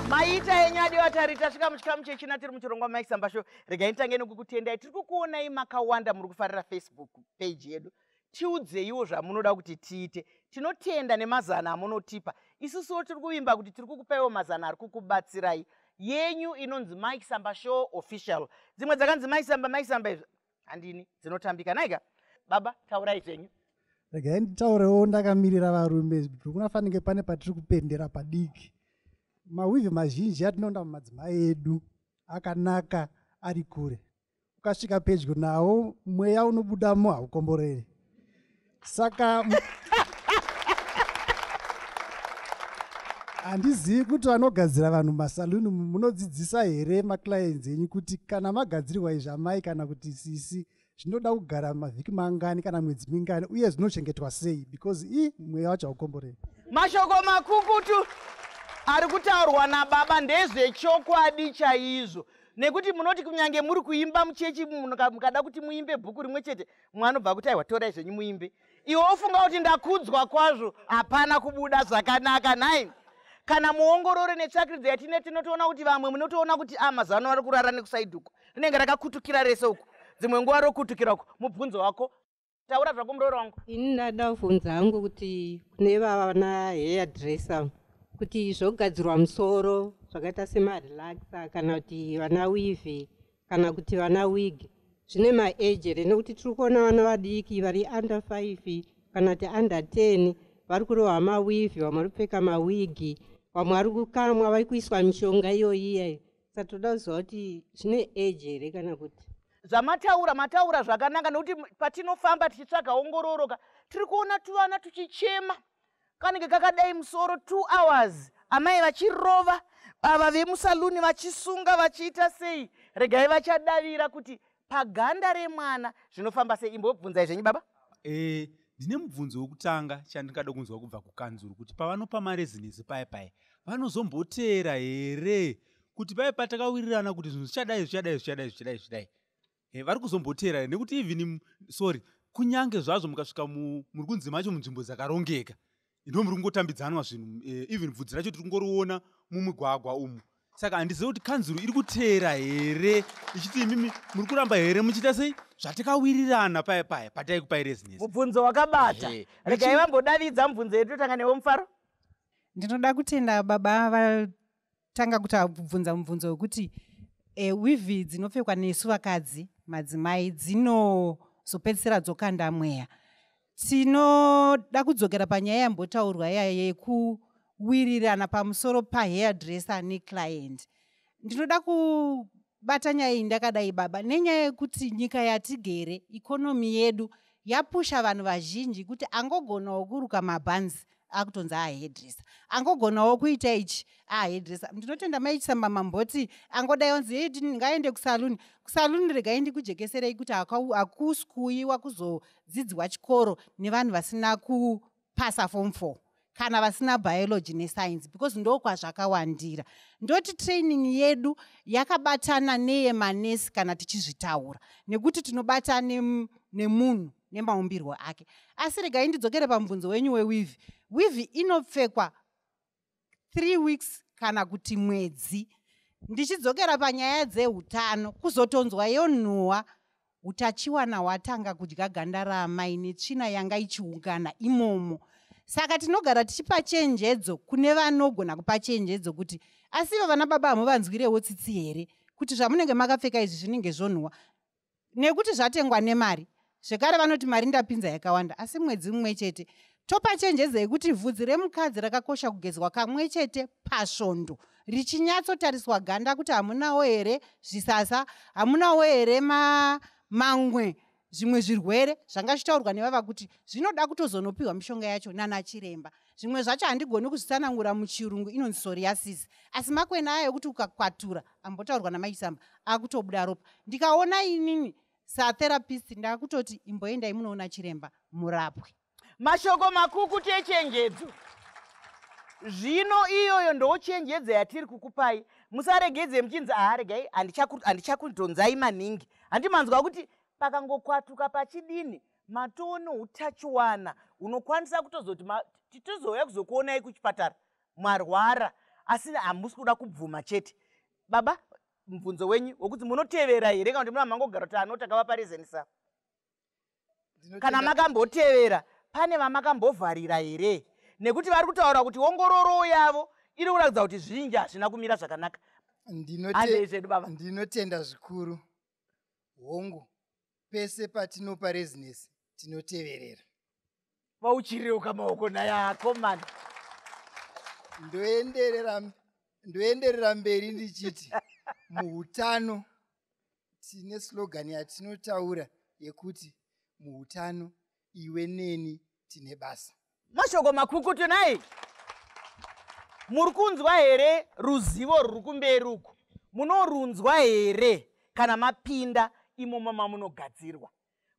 Maita henyu adiwa tari, tasvika muchikamu chechina tiri muchirongwa Mike Samba Show. Regai nditange nekukutendai. Tiri kukuonai makawanda muri kufarira Facebook page yedu. Tiudzeiwo zvamunoda kuti tiite. Tinotenda nemazana amunotipa. Isusuwo tiri kuvimba kuti tiri kukupaiwo mazana ari kukubatsirai. Yenyu inonzi Mike Samba Show Official. Dzimwe dzakanzi Mike Samba, Mike Samba izvi handini, dzinotambika. Naika baba, taurai zvenyu. Regai nditaurewo ndakamirira varume. Kunofanike pane patiri kupendera padiki. Maweave mazhinji atinoona mumadzimai edu akanaka ari kure. Ukasvika pedyo nawo, mweya unobudamo haukomboreri. Saka handizivi kuti vanogadzira vanhu masaluni munodzidzisa here maclients enyu kuti kana magadzirirwa izvi amai kana kuti sisi, zvinoda kugara mavhiki mangani kana mwedzi mingani, uye zvinochengetwa sei, because i mweya wacho haukomboreri. Mashoko makukutu ari kutaurwa nababa ndezvechokwadi chaizvo, nekuti munoti kunyange muri kuimba muchechi, mukada kuti muimbe bhuku rimwe chete, mwanobva kuti aiwa, torai zvenyu muimbe. Iwe wofunga kuti ndakudzwa kwazvo, hapana kubuda zvakanaka. Nhai, kana muongorore netsvakiridzo yatine, tinotoona kuti vamwe munotoona kuti a mazano ari kurara nekuside uku, rinenge rakakutukira rese uku, dzimwe nguva rokutukira uku. Mubvunzo wako, taura zvako, muroro wangu. Ini ndada kubvunza hangu kuti kune vana hairdresser kuti zvogadzirwa musoro zvakaita semarelaxer kana kuti vana weave kana kuti vana wig zvine maage here? Nekuti tiri kuona vana vadiki vari under 5 kana kuti under 10 vari kurohwa maweave, vamwe vari kupfeka mawigi, vamwe vari kukamwa, vari kuiswa mishonga iyoyi iyayo. Saka toda kuziva kuti zvine age here kana kuti Zvamataura, mataura zvakanaka, nekuti patinofamba tichitsvaga ongororo ka, tiri kuona tuvana tuchichema, kanenge kakadai musoro 2 hours, amai vachirova, ava vemusaluni vachisunga, vachiita sei. Regai vachadavira kuti paganda remwana zvinofamba sei. Imbobvunzai zvenyu, baba. Ndine mubvunzo wekutanga chandingada kunzwa kubva kukanzuru, kuti pavanopa marezinesi paya paya, vanozomboteera here kuti paya patakawirirana kuti zvinhu zvichadai, zvichadai, zvichadai, zvichadai, zvichadai, vari kuzomboteera here? Nekuti even sorry, kunyange zvazvo mukasvika muri kunzi macho munzvimbo dzakarongeka, ndo muri kungotambidzanwa zvinhu, even bvudzi racho tiri kungoriona mumigwagwa umu. Saka handizivi kuti kanzuru iri kuteera here ichiti imimi muri kuramba here muchiita sei zvatakawirirana paya paya pataikupai rezinesi. Mubvunzo wakabata. Regai vambodavidza mubvunzo yedu. Totanga newe, Mufaro. Ndinoda kutenda baba vatanga kubvunza mubvunzo wekuti weave dzinopfekwa nesu vakadzi, madzimai, dzinozopedzisira dzokanda mweya. Tinoda kudzokera panyaya yambotaurwa iya yekuwirirana pamusoro pahairdresser neclient. Ndinoda kubata nyaya iyi ndakadai, baba, nenyaya yekuti nyika yatigere, economy yedu yapusha vanhu vazhinji kuti angogonawo kuruka mabhanzi akutonzi ahairdresser, angogonawo kuita ichi ahairdresser. Ndinotenda maiChisamba mamboti angodai onzi, "Hey, ngaende kusaluni." Kusaluni, regai ndikujekeserei kuti hakusi kuuyiwa kuzodzidzwa chikoro nevanhu vasina kupasa form 4 kana vasina biology nescience, because ndo kwazvakawandira. Ndoti training yedu yakabatana neyemanesi kana tichizvitaura, nekuti tinobata nemunhu nemaumbirwo ake. Asi regai ndidzokere pamubvunzo wenyu weweave. Weave inopfekwa 3 weeks kana kuti mwedzi. Ndichidzokera panyaya dzeutano, kuzotonzwa yonhuhwa, utachiwana hwatanga kudya ganda raamai netsvina yanga ichiungana imomo. Saka tinogara tichipa chenjedzo kune vanogona kupa chenjedzo kuti asi ivo vana baba hamuvanzwirewo tsitsi here kuti zvamunenge makapfeka izvi zvinenge zvonhuhwa nekuti zvatengwa nemari? Zvekare vanoti mari ndapinza yakawanda, asi mwedzi mumwe chete. Topa chenjedzo yekuti vhudzi remukadzi rakakosha kugezwa kamwe chete pasvondo, richinyatsotariswa ganda kuti hamunawo here zvisasa, hamunawo here mamwe zvimwe zvirwere zvanga zvichitaurwa nevava kuti zvinoda kutozonopiwa mishonga yacho nana chiremba. Zvimwe zvacho handigoni kuzvitsanangura muchirungu, inonzi psoriasis, asi makwena aya ekuti ukakwatura, ambotaurwa namaisamba, akutobuda ropa. Ndikaona inini satherapist, ndakutoti imboendai munoona chiremba murapwe. Mashoko makukutu echenjedzo. Zvino iyoyo ndochenjedzo yatiri kukupai. Musaregedze muchinzi, "Aha, regai, handichakudhonzai maningi." Handimanzwa kuti Pakangokwatuka pachidini, matoo neutachiwana unokwanisa kutozoti titozouya kuzokuonai kuchipatara mwarwara, asi hamusi kuda kubvuma chete. Baba, mubvunzo wenyu wekuti munotevera here kana kuti muna mangogara kuti ano takavapa rezenisa? Kana makambotevera, pane vamakambovharira here? Nekuti vari kutaura kuti ongororo yavo iri kuratidza kuti zvinji hazvina kumira zvakanaka. Handei zvedu baba. Ndinotenda zvikuru. Hongu, pese patinopa rezinesi tinoteverera. Vauchireuka maoko naye akomana. Ndoenderera mberi ndichiti muutano tine slogan yatinotaura yekuti muutano iwe neni tine basa. Mashoko makukutu nai. Muri kunzwa here ruzivo ruri kumberi uku? Munorunzwa here kana mapinda imomo mamunogadzirwa?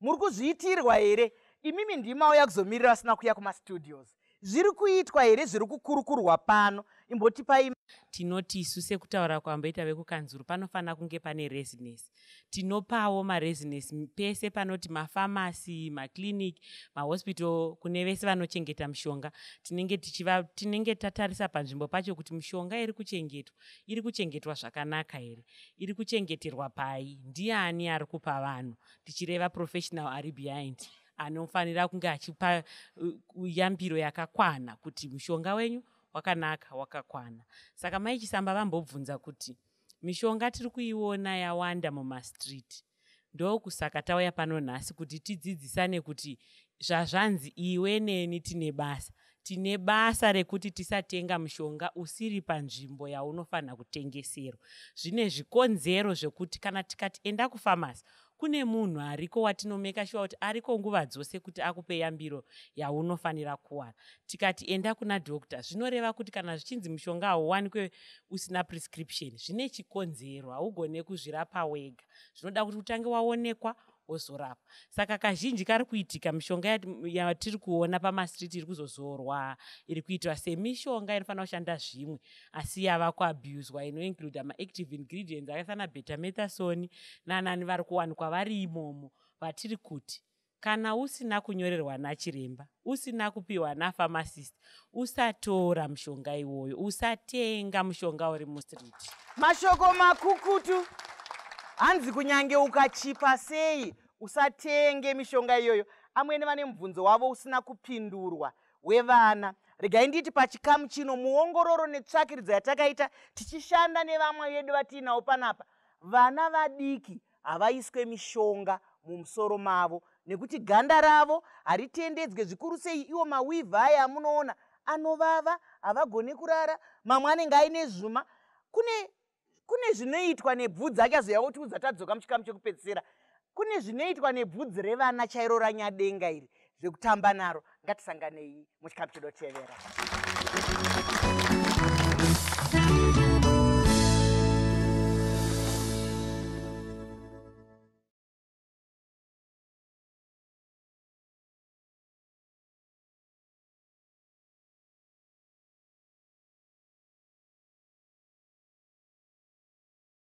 Muri kuzviitirwa here? Imimi ndimauya kuzomirira vasina kuuya kumastudios. Zviri kuitwa here zviri kukurukurwa pano? Imbotipai. Tinoti isu, sekutaura kwamboita vekukanzuru, panofanira kunge pane rezinesi. Tinopawo marezinesi pese panoti mafamasi, maclinic, mahospital, kune vese vanochengeta mishonga. Tinenge tichiva tinenge tatarisa panzvimbo pacho kuti mishonga iri kuchengetwa, iri kuchengetwa zvakanaka here, iri kuchengeterwa pai, ndiani ari kupa vanhu, tichireva professional ari behind anofanira kunge achipa yambiro yakakwana kuti mushonga wenyu wakanaka, wakakwana. Saka Mai Chisamba vambobvunza kuti mishonga tiri kuiona yawanda mumastreet. Ndokusaka tauya pano nhasi kuti tidzidzisane kuti zvazvanzi iwe neni tine basa, tine basa rekuti tisatenga mushonga usiri panzvimbo yaunofanira kutengeserwa. Zvine zvikonzero zvekuti kana tikati enda kufamasi, kune munhu ariko watinomeka sure kuti ariko nguva dzose kuti akupe yambiro yaunofanira kuwana. Tikati enda kuna doctor, zvinoreva kuti kana zvichinzi mushonga hauwanikwe usina prescription, zvine chikonzero. Haugone kuzvirapa wega, zvinoda kuti utange waonekwa wozorapa. Saka kazhinji kari kuitika, mishonga yatiri kuona pamastreet iri kuzozorwa, iri kuitwa semishonga inofanira kushanda zvimwe, asi yava kuabuswa, inoincluda maactive ingredients akaita sana betamethasone nanani, vari kuwanikwa vari imomo. Vatiri kuti kana usina kunyorerwa nachiremba, usina kupiwa napharmacist, usatora mushonga iwoyo, usatenga mushonga uri mustreet. Mashoko makukutu. Hanzi kunyange ukachipa sei, usatenge mishonga iyoyo. Amwene vane mubvunzo wavo usina kupindurwa wevana. Regai nditi pachikamu chino, muongororo netsvakiridzo yatakaita tichishanda nevamwe vedu vatiinawo panapa, vana vadiki havaiswe mishonga mumusoro mavo nekuti ganda ravo haritendedzwe, zvikuru sei iwo maweave aya amunoona anovava, havagoni kurara, mamwe anenge aine zvuma. Kune zvinoitwa nebvudzi, achazouya kutiudza tadzoka muchikamu chekupedzisira. Kune zvinoitwa nebvudzi revana chairo ranyadenga iri zvekutamba naro. Ngatisanganei muchikamu chinotevera.